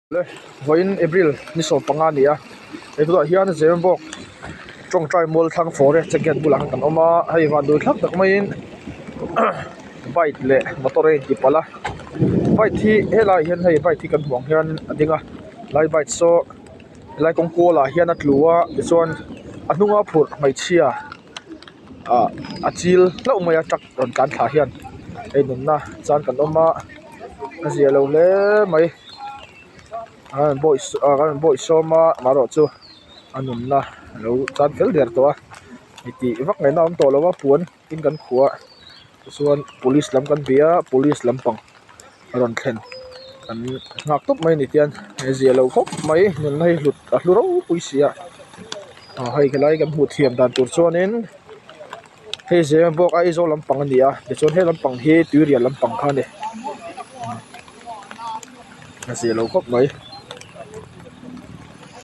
Le vawiin April ni 15 a ni a he tunah hian Zemabawk tawngtai mual thlang forest te gate bulah khan kan awm a hei vanduai thlak tak maiin bike leh motor a inti palh a bike hi helaiah hian hei bike hi kan hmuh ang hian a ding a lai bike saw helai kawng kual ah hian a tlu a tichuan a hnunga phurh hmeichhia ah a chil hlauh mai a truck rawn tlan thla hian hei nunna chan kan awm a a zia lo hle mai an rawn bawih an rawn bawih sawm a amaherawhchu a nunna a lo chan fel der tawh a tih vak ngaihna a awm tawh lo a puan in kan khuh a tichuan police lam kan bia a police lampang a rawn thlen an nghak tawp mai a ni tihian a zia lo khawp mai nunna hi hlut a hlu ropui si a aw hei helai kan hmuh thiam dan tur chuanin hei Zemabawk Aizawl lampang a ni a tichuan he lampang hi tuirial lampang kha a ni a zia lo khawp mai.